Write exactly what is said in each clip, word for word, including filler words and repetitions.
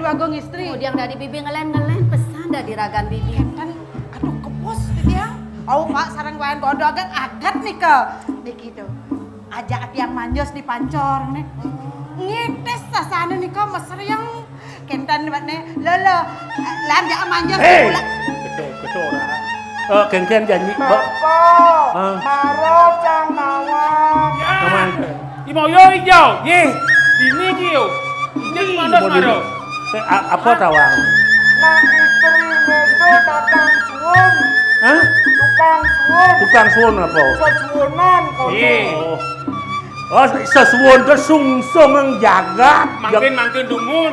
Agung istri. Ngudiang dadi bibi ngelen-ngelen pesan dadi ragan bibi. Kenten, aduh kepus dia. Au Pak sareng Wayan Godo aget-aget nika. Niki to. Ajak tiang manjus di pancor nih. Ngitis sasana nika mesriang. Kenten buat nih. Lolo, lan jak manjus. Hei, pula. Betul, betul ora. Eh, kengken janji. Bapak, ah. Mara cang nawang. Nawang. Imo yo ijo, ye. Dini ki yo. Ijin mandos maro. Eh, a-, apa tawang? Nah, istri medo tukang suwun. Hah? Tukang suwun. Tukang suwun apa? Sesuwunan kok. Iya. Oh. Oh, sesuwun ke sungsung yang jagat. Mangkin, mangkin dumun.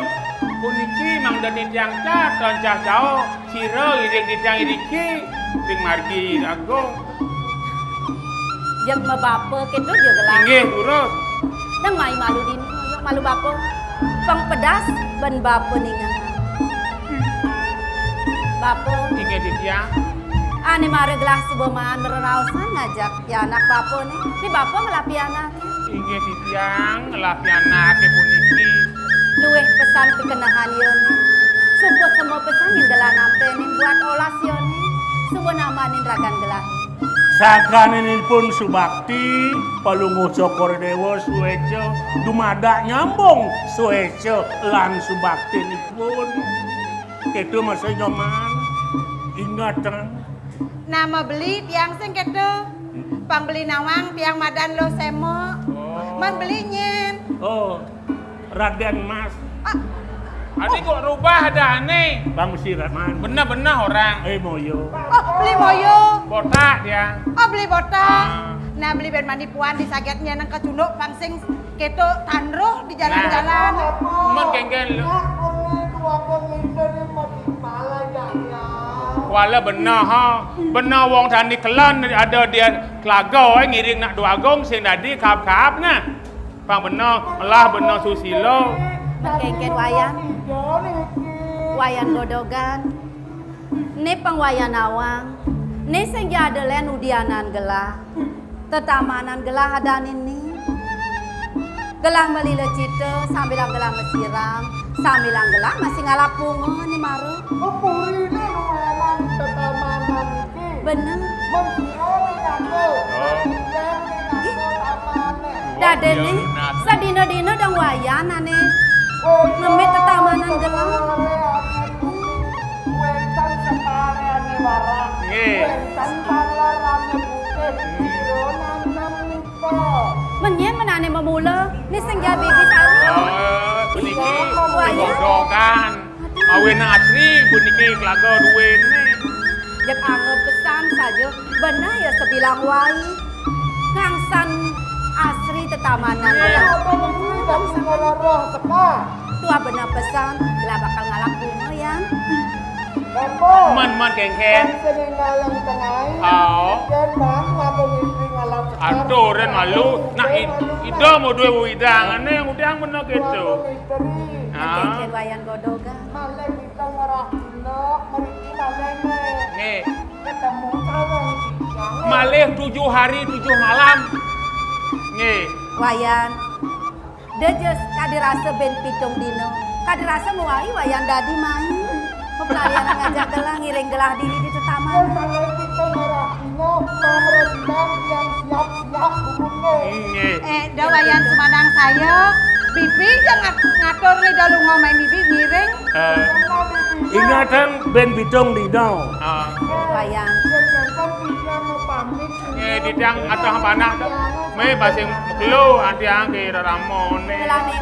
Puniki mangda titiang cat, rancah cao. Sira iring titiang iriki, ring margi agung. Jeg mabapa kéto ja gelah. Inggih, durus. Nang mai malu dini, malu bapa. Pang pedas ban bapa ninga. Bapa. Inggih, titiang. Ané mara gelah suba maan mreraosan ngajak pianak bapa né. Né bapa ngelah pianak. Inggih titiang, ngelah pianaké puniki. Luih pesan pikenehan yoni. Suba sema pesan ngendelan ampéné buat olas yoni. Suba namanin ragan gelah. Sakaninipun subakti, Palungguh Cokor Déwa suéca, dumadak nyambung suéca lan subaktinipun. Kéto masa nyoman. Ingetang. Nama beli tiang sing kéto. Pang beli nawang tiang madan lo semo. Oh. Man beli nyén. Oh, Radén Mas. Ah. Adi kok rubah ada ané. Bang Sirat man. Bener-bener orang. Eh, moyo. Oh, beli moyo. Botak dia. Oh, beli botak. Ah. Nah, beli ben mandi puan di sagetnya nang kecunduk pang sing Kéto tan roh di jalan-jalan. Nah, men kéngkén lu. Kuala bener, ha. Bener wong dadi kelon ada di Telaga, eh, ngiring nak Dwagung sing dadi kaap-kaap, nah. Pang bener, melah bener susila. Men kéngkén Wayan. Wayan Godogan. Né pang Wayan nawang. Né sing ja ada lén udianan gelah. Tetamanan gelah adané né. Gelah malila cita, sambilang gelah masiram, sambilang gelah masih ngalap bunga né mara. Puriné lumayan tetamanan iki. Bener. Mung sira ning aku. Oh. Ning aku tamané. Dadiné, sadina-dina dong Wayan ané. Oh, ngemit tetamanan gelah. Wénten separéané barang. Nggih. Wénten taler ané putih, sira nanem niki. Men nyén menané memula, né sing ja bibi sari. Oh, puniki Wayan. Godogan. Awéna asri puniki Telaga duwéné. Jeg anggep pesan saja, bener ya sebilang wai. Ngangsan asri tetamanan. Iya. Apa negeri dan segala roh teka. Tuah bener pesan, gelah bakal ngalap bunga, Yan. Bapak. Man, man, kéngkén. Kan sing ngalang tengah. Oh. Yen bang, ngapa mimpi ngalang sekar? Aduh, Ren malu. Nah, i-, ida mau duwe wewidangané, ngudiang bener kéto. Ngapa misteri? Ah. Kéngkén Wayan Godogan. Malih kita ngerah dina, mriki malih, Nek. Nggih. Ketemu calon. Malih tujuh hari, tujuh malam. Nggih. Wayan. Dejes kadi rasa ben pitung dina. Kadi rasa muai Wayan dadi mai. Pepelayanan ngajak gelah ngiring gelah dini di tetaman. Yen malih kita ngerah dina, pamresidan yang siap-siap bukuné. Nggih. Eh, da Wayan sumandang saya, bibi ja ngat-, ngatur né da lunga mai bibi ngiring. Eh, ingatang ben pitung dina. Ah. Wayan. Yen jantan bisa mau pamit. Eh, titiang atah panah, mé basing mekelo, atiang ke reramoné. Kelane.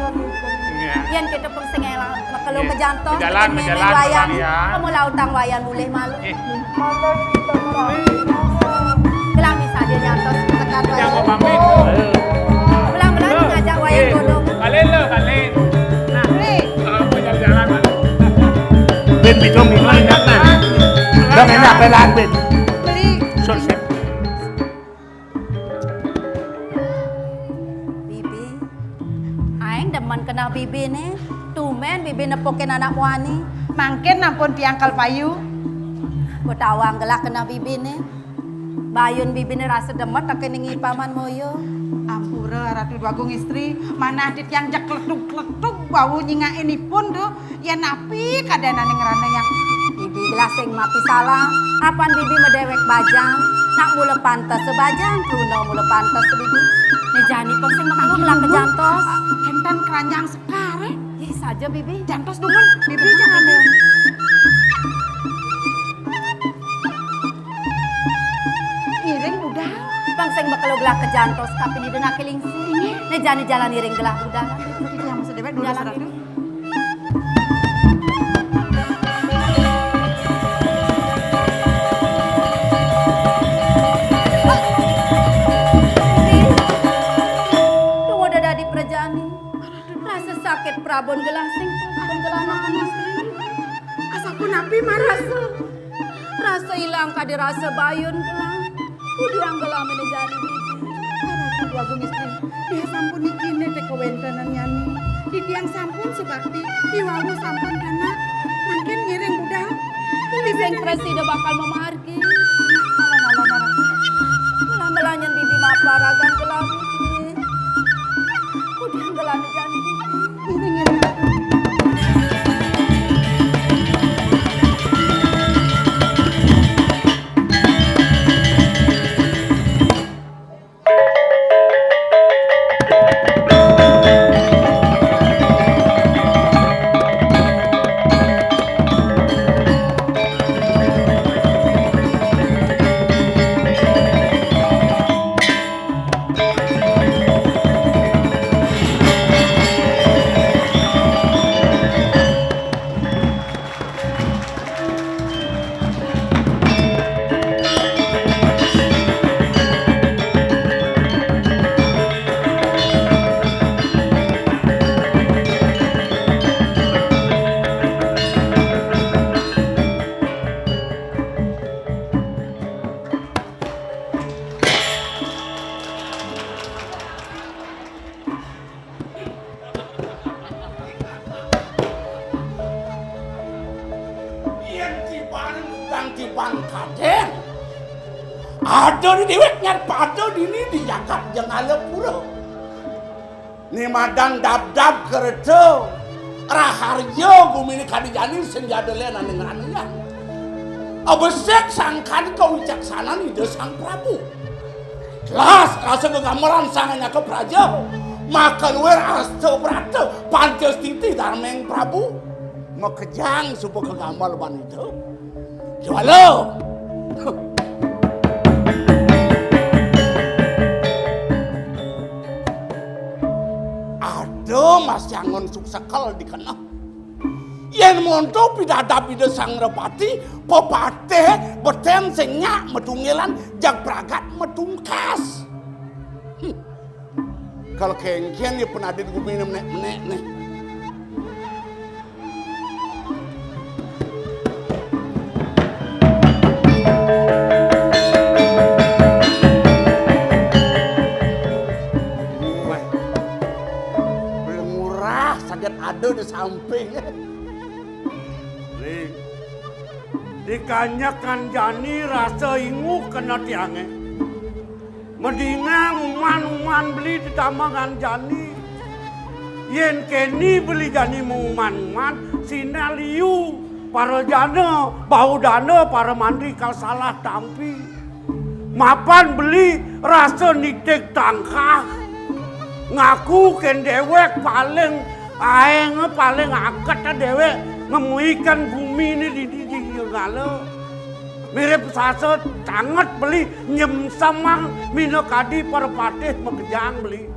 Iya. Yen kita pun sing elang mekelo. Iya. Mejantos, majalan, mejalan, Wayan. Kamu lautang Wayan mulih malu. Eh. Kelami saja nyantos tekan Wayan. Titiang mau pamit. Belang-belang ngajak Wayan. Eh, godong. Kalian lo, kalian. Nah, eh, kalau mau jalan-jalan, Mas. Ben, bidong, bidong, ingat, nah. Bang, enak, pelan, Ben. Beli. Sukses. Bibi, aing demen keneh bibiné. Tumben bibi nepukin anak muani. Mangkin ampun tiang kal payu. Kutawang gelah keneh bibiné. Bayun bibiné rasa demet aké ningi paman moyo. Ampura, Ratu Déwagung Istri, manah titiang jeg kletuk-kletuk bau nyingakin ipun tuh, yén napi kadénané ngrana yang. Bibi gelah sing mapi salah, apan bibi madéwék bajang, nak mula pantes bajang, truna mula pantes bibi. Né jani pun sing maklum lah kejantos. Kénten keranjang sekar, eh. Ih, saja bibi. Jantos dumun, bibi jangan. Ngiring budal. Pang sing bakal gelah kejantos kapin ida nak lingsir. Né jani jalan iring gelah budal. Kita yang masuk dewek dulu. Jalan satu. Iring. Duh, udah dadi prajani. Rasa sakit prabon gelah sing prabon gelah anak istri. Asapunapi marasa. Rasa ilang kadi rasa bayun gelah. Kudiang gelah méné jani bibi. Ratu Déwagung Istri, dia sampun niki né té kawéntenan nyani. Titiang sampun subakti, diwawu sampun kana. Mangkin ngiring budal. Bibi sing prasida bakal mamargi. Alah, alah, alah. Mula-mula nyén bibi maparagan gelah bibi. Kudiang gelah né jani bibi. Ngiring, ngiring. Yén tiban kudang tiban kadén, ada di déwék nyar pada dini di jagat Jengalapura. Né madan dabdab kerta, raharja guminé kadi jani sing ja ada lén ané ngranayang. Abesik sangkan kawicaksanan Ida Sang Prabu. Telas rasa gegamelan sang anyaka praja. Maka luir asta brata panca stiti darmeng Prabu. Makejang suba kagamel ban Ida. Juala. Ada masih anggon suksekel dikeneh. Yén monto pidadab Ida Sang Nrapati, pepatih betén sing nyak matunggilan, jag pragat matungkas. Hmm. Kal kéngkén ya penadit guminé menék-menék né. Wéh, beli murah saget ada di samping. Ning, dikanyekan jani rasa inguh kena tiangé. Madingang uman-uman beli ditambangan jani. Yén kéné beli jani mauman-uman, sinah liu para jana, bau dana, para mantri kal salah tampi. Mapan beli rasa nitih tangkah. Ngaku kén déwék paling aéng, paling aget déwék ngemuikan guminé di, di, di, di ngala. Mirip sasa tanget beli nyemsemang minakadi parapatih makejang beli.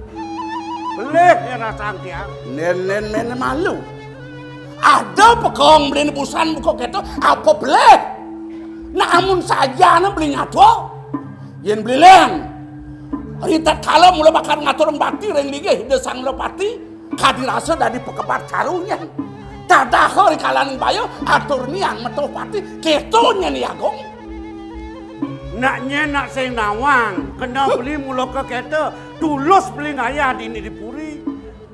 Belih ya rasang tiang. Nén, nén, nén malu. Ada pekong beli nebusan buka kéto, apa belih? Nah, amun sajana beli nyata. Yén beli lén. Ri tatkala mula bakal ngatur bakti ring linggih Ida Sang Nrapati, kadi rasa dadi pakebat karunya. Tadaha ri kalaning baya atur niang metuh pati, kéto nyén I Agung. Nak nyén nak sing nawang, kena beli mula ka kéto, tulus beli ngayah dini di puri.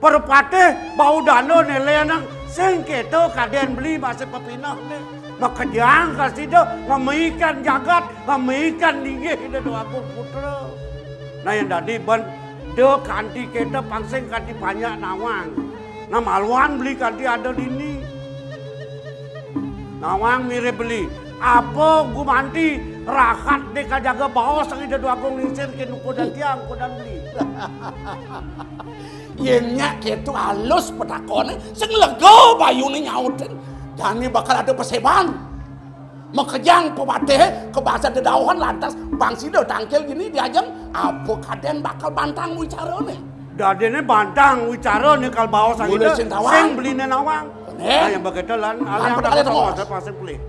Parapatih bau dana nelénang sing kéto kadén beli masih pepinehné. Makejang ka sida ngamaikan jagat, ngamaikan linggih Ida Déwagung Putra. Nah, yén dadi ban Ida kanti kéto pang sing kanti banyak nawang. Nah, maluan beli kanti ada dini. Nawang mirib beli. Apa gumanti rahat dé kajaga baos sing Ida Déwa Agung lingsir ké nukudan tiang, kudan beli. Yén nyak kéto alus petakoné, sing lega bayuné nyautin. Jani bakal ada paséban. Makejang pepatihé, kebasa dedauhan lantas, bang sida tangkil dini di ajeng, apa kadén bakal bantang wicarané. Dadiné bantang wicarané kal baos sing Ida, sing beliné nawang. Nah, yang begitu lan, ampun, ampun, ampun, ampun, ampun, ampun, ampun, ampun.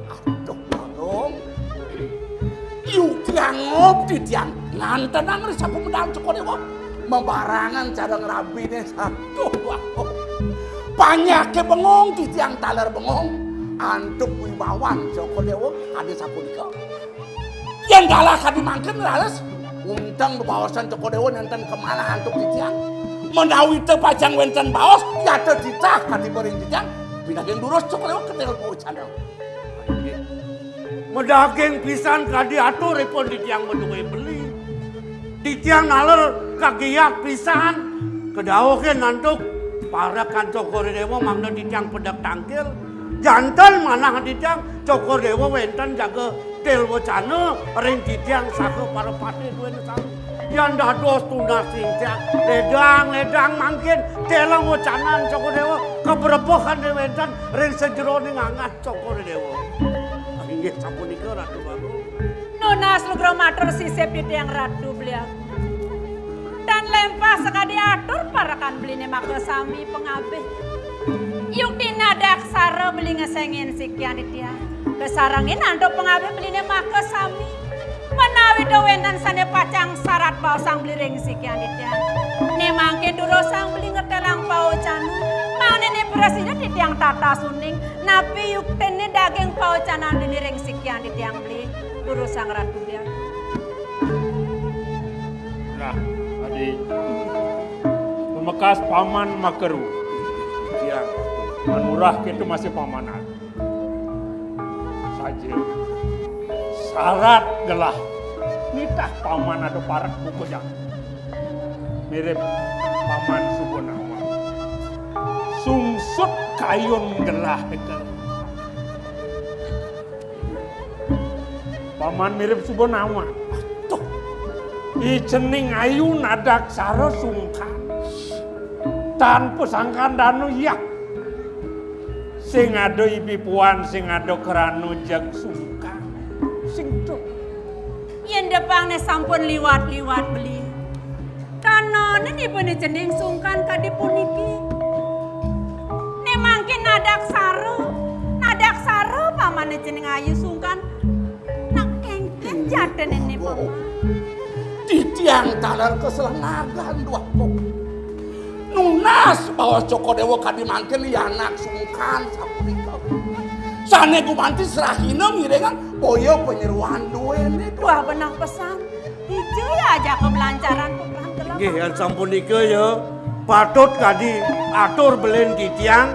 Aduh, Bagong. Yuk tiang ngop di tiang. Ngantenang ri sapu medal Cokor Déwa. Mabarangan cara ngrabiné. Aduh, Bagong. Panyaké bengong di tiang taler bengong. Antuk wibawan Cokor Déwa adi sapunika. Yén galah kadi mangkin raris unteng bebaosan Cokor Déwa nénten kamanah antuk titiang. Menawi té pacang wénten baos, yata titah kadi ring titiang, pinaging durus Cokor Déwa ketél pawecana. Madaging pisan kadi aturipun titiang madué beli. Titiang naler kagiat pisan, kadauhin antuk parekan Cokor Déwa mangda titiang pedek tangkil. Janten manah titiang Cokor Déwa wénten jaga tel wacana ring titiang saha para patih duéné sami. Yan dados tunas titiang, ledang-ledang mangkin telang wacanan Cokor Déwa, kabrebehan wénten ring sajeroning angan Cokor Déwa. Inggih sapunika, Ratu Bagus. Nunas lugra matur sisip titiang Ratu Beli Agung. Tan lempah sakadi atur parekan beliné makasami pangabih. Yukti nadaksara beli ngeséngin sikian titiang. Kasarengin antuk pangabih beliné makasami. Menawi ta wénten sané pacang sarat baosang beli ring sikian titiang. Né mangkin durusang beli ngetelang pawecana. Mangdané prasida titiang tatas uning. Napi yuktiné daging pawecanan dini ring sikian titiang beli. Durusang Ratu Beli Agung. Nah, adi. Pamekas paman makaru. Tiang. Manurah kéto masih pamanan. Saja. Sarat gelah. Nitah paman ada parek buku jang. Mirip paman suba nawang. Sungsut kayun gelah dekel. Paman mirip suba nawang. Tuh. I cening ayu nadaksara sungkan. Tanpa sangkan danu yak. Sing ada ibi puan, sing ada krana jeg sungkan. Sing tuh. Yén depangné sampun liwat-liwat beli. Kanané ipun cening sungkan kadi puniki. Né mangkin nadaksara, nadaksara pamané cening ayu sungkan. Nak kéngkén jatiné né paman. Titiang taler kaselenagan duh kok. Nunas baos Cokor Déwa kadi mangkin ya anak sungkan sapunika. Sané gumanti serahina ngiringan boya panyeroan duéné. Wah, benah pesan. Ija ya ajaka belancaran putrang telah. Nggih, yan sapunika ya patut kadi atur belin titiang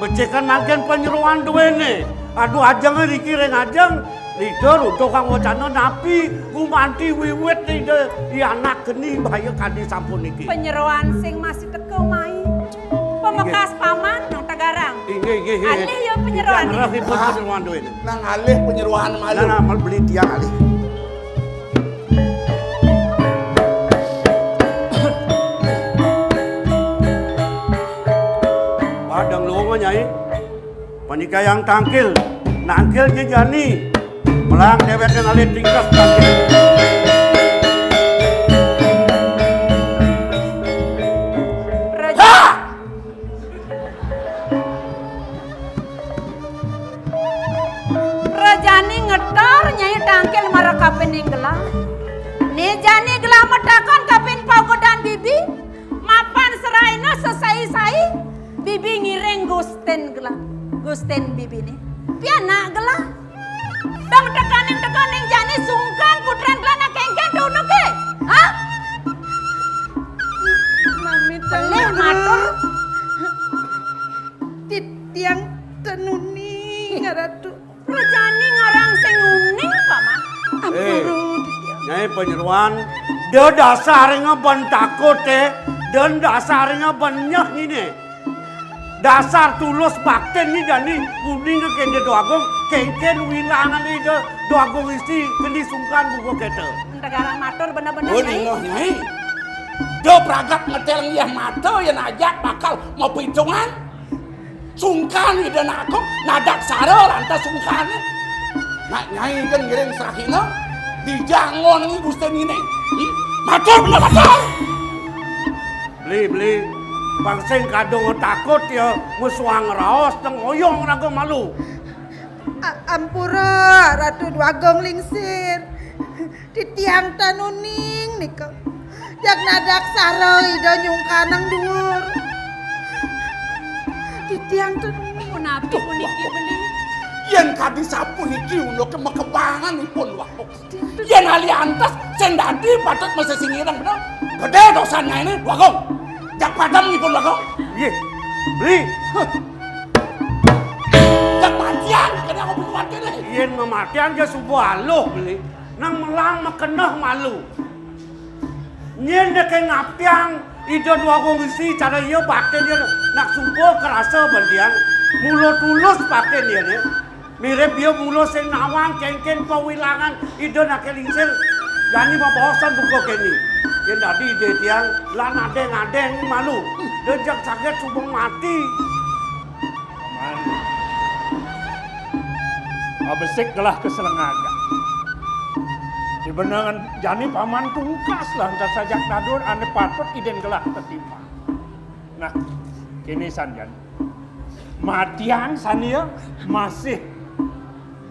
becikan mangkin panyeroan duéné. Aduh, ajeng riki ring ajeng. Ida runtuh kang wacana napi gumanti wiwit Ida i anak geni baya kadi sapuniki. Panyeroan sing masih teka mai. Pamekas paman nang tegarang. Inggih, inggih, inggih. Alih ya panyeroan. Tiang ngerah ipun panyeroan duéné. Nang alih panyeroan malu. Nah, nah, mal beli tiang alih. Padang luwung, Nyai. Panikayang tangkil, nangkil jejani. Melang déwék ngalih tingkah tangkil. Raja-, Rajani ngetar nyai tangkil marakapining gelah. Né jani gelah Tiang ten uning, Ratu. Rajane ngaran sing uning, Paman. Eh, ampura, Titiang. Nyai Panyeruan, da dasar ngeben takut, eh. Da dasar ngeben nyeh nyine. Dasar tulus baktin ni jani uning ke Ida Dwagung, kengken wilangan Ida Dwagung Isi keni sungkan buka keta. Tegarang matur bener-bener, Nyai. Nyai. Da pragat ngetel ngiyah mata yen ajak bakal mapitungan. Sungkan Ida Agung, nadak sara lantas sungkan. Nak Nyai kan ngiring serahina, dijangon ni Gusti nine. Hmm? Matur bener matur. Beli, beli. Pang sing kadung takut ya, mesuang raos teng oyong raga malu. A-, ampura, Ratu Dwagung Lingsir. Titiang tan uning nika. Jak nadak sara Ida nyungkanang duur. Titiang tan uning. Punapi puniki, Beli? Yen kadi sapuniki unduk makebangan ipun, wah. Yen aliantes sing dadi patut masesingirang, bener. Gede dosannya ini, Dwagung. Jak padem ipun, Dwagung. Nggih. Beli. Huh. Jak matian, kene aku butuhan kene. Yen mamatian ya suba aluh, Beli. Nang melang makeneh malu. Nyen deke ngaptiang Ida Dwagung Isi cara iya baktin iya nak suba kerasa bandian. Mula tulus baktin iya ne. Mirip iya mula sing nawang kengken pawilangan Ida nake lingsir. Jani mabaosan buka keni. Yen dadi ide tiang lan adeng-adeng malu. Dejak saget suba mati. Paman. Abesik gelah keselengagan. Di benengan jani Paman tungkas lantas sajak dadur ane patut idin gelah tetimpal. Nah, kini sanjan. Matian sania masih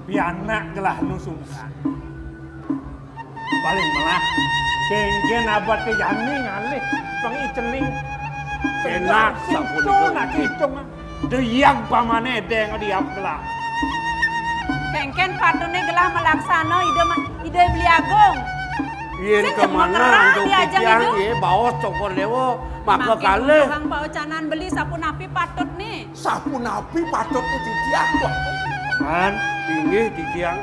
pianak gelah nu sungkan. Paling melah, kengken abate jani ngalih pengicening. Enak, sampun itu. Nak hitung. Deyag pamane deng diap gelah. Kengken patune gelah malaksana Ida ma-, Ida Beli Agung. Yen sing kemana ngerak antuk diajeng titiang, itu. Ye, baos Cokor Dewa, maka mangkin kalih. Unduhang paocanan Beli sapunapi patut ni. Sapunapi patut titiang, Dwagung? Paman. Inggih, titiang.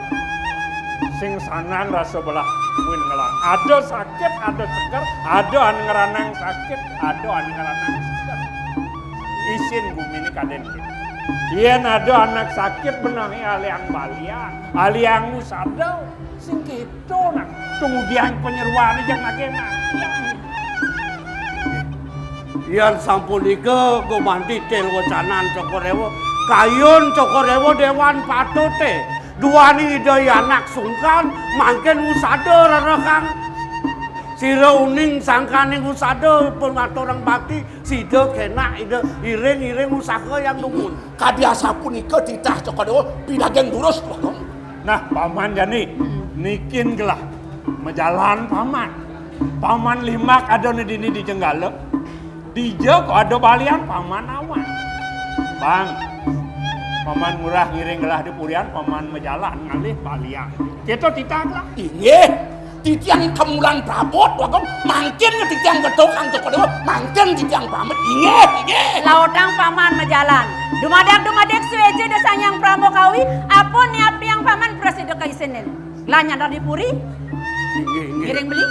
Sing sanang rasa belah buin ngelah. Ada sakit, ada seger, ada anu ngeranang sakit, ada anu ngeranang seger. Isin gumine kaden kita. Yen ada anak sakit benahe aliang balian, aliang usada, sing kita. Tuh, nah, kemudian penyeruan jang nagena. Yan sampun ika gumanti tel wacanan Cokor Dewa. Kayun Cokor Dewa dewan patute. Duani Ida anak sungkan, mangkin usada rerehang. Sira uning sangkaning usada pun ngaturang bakti, sida kenak Ida iring-iring usaha yang dumun. Kadi asapunika titah Cokor Dewa, pidaging durus, Dwagung. Nah, Paman jani, nikin gelah majalan Paman. Paman limak ada ne dini di Jenggala. Dija kok ada balian Paman awan. Bang, Paman murah ngiring gelah di purian, Paman majalan ngalih balian. Kita titah gelah. Inggih. Titiang kemulan prabot, Dwagung, mangkin titiang getuk kang Cokor Dewa, mangkin titiang pamit. Inggih, inggih. Lautang Paman majalan. Dumadak-dumadik sueca da Sang Hyang Parama Kawi, apun niapiang Paman prasida kaisinin. Lah nyandar di puri. Inggih, inggih. Ngiring Beli.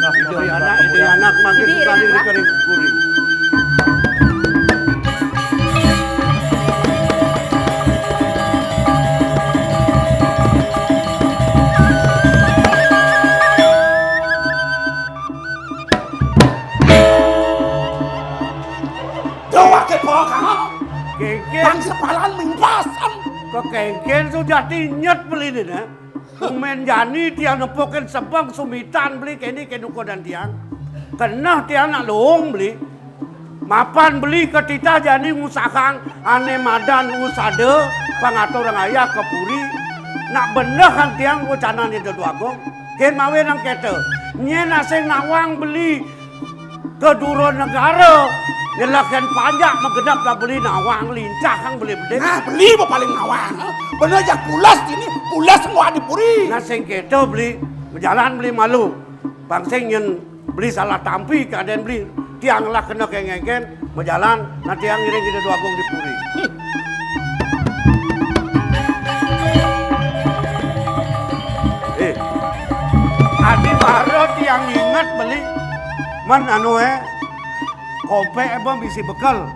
Nah, Ida anak, Ida anak mangkin. Beli, kali iring, di kering puri. Dawake poka. Kengken. Bang sepalan mingkasan. Kok kengken sujati nyet Beli ne, nah. Kumen jani tiang nepukin sebeng sumitan Beli keni kedukunan tiang. Keneh tiang nak luung Beli. Mapan Beli ketitah jani ngusahang ane madan usada pangatur ngayah ke puri. Nak benehang tiang wacanane Ida Dwagung. Ken mawe nang keta. Nyen asing nawang Beli ke dura negara. Nyeleken panjak magenep lah Beli nawang lincahang Beli bedik. Nah, Beli mah paling nawang, ha? Bener jak pulas dini, pulas ngwak di puri. Nah, sing keta Beli, majalan Beli malu. Pang sing nyen Beli salah tampi keadaan Beli. Tiang lah kena kengengken, majalan, nah tiang ngiring Ida Dwagung di puri. Hmm. Adi mara tiang inget beli. Man anu, eh, kompék emang bisi bekel.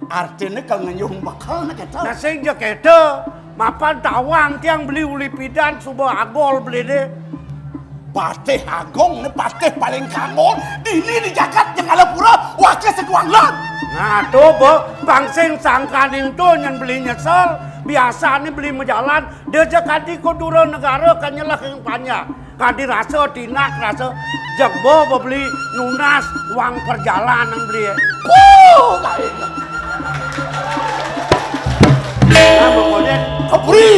Artiné ka ngenjung bekel né kéto. Nah, sing ja kéto, mapan tawang tiang beli uli pidan suba agol beli dé. Patih Agung né patih paling kanggo dini di jagat Jenggala Pura, waké sakuanglan. Nah, to, Bo, pang sing sangkaning to nyén beli nyesel, biasané beli majalan, da ja kadi ka dura negara ka nyeleh ing panjang. Kadi rasa tinak, rasa jeg ba beli nunas uang perjalanan beli. Puh, lain. Nah, pokoknya kepri.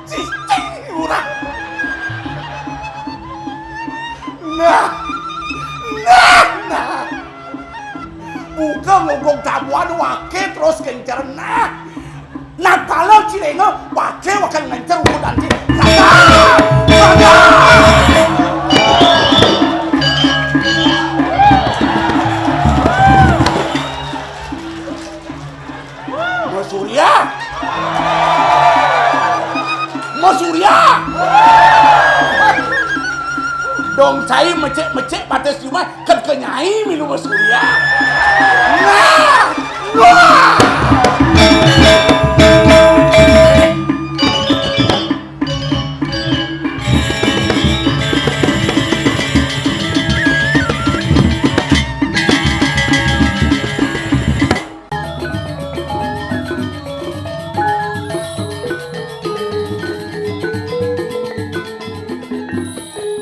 Cicing urang. Nah. Nah, nah. Buka ngogog tabuan waké terus kencer. Nah. Nah, kalau cilénga waké waké ngencer ukudan ci. Nah. Nah. Mas Surya. Mas Surya. Dong cai mecék-mecék batis jumah, kan ka nyai milu Mas Surya. Nah, wah.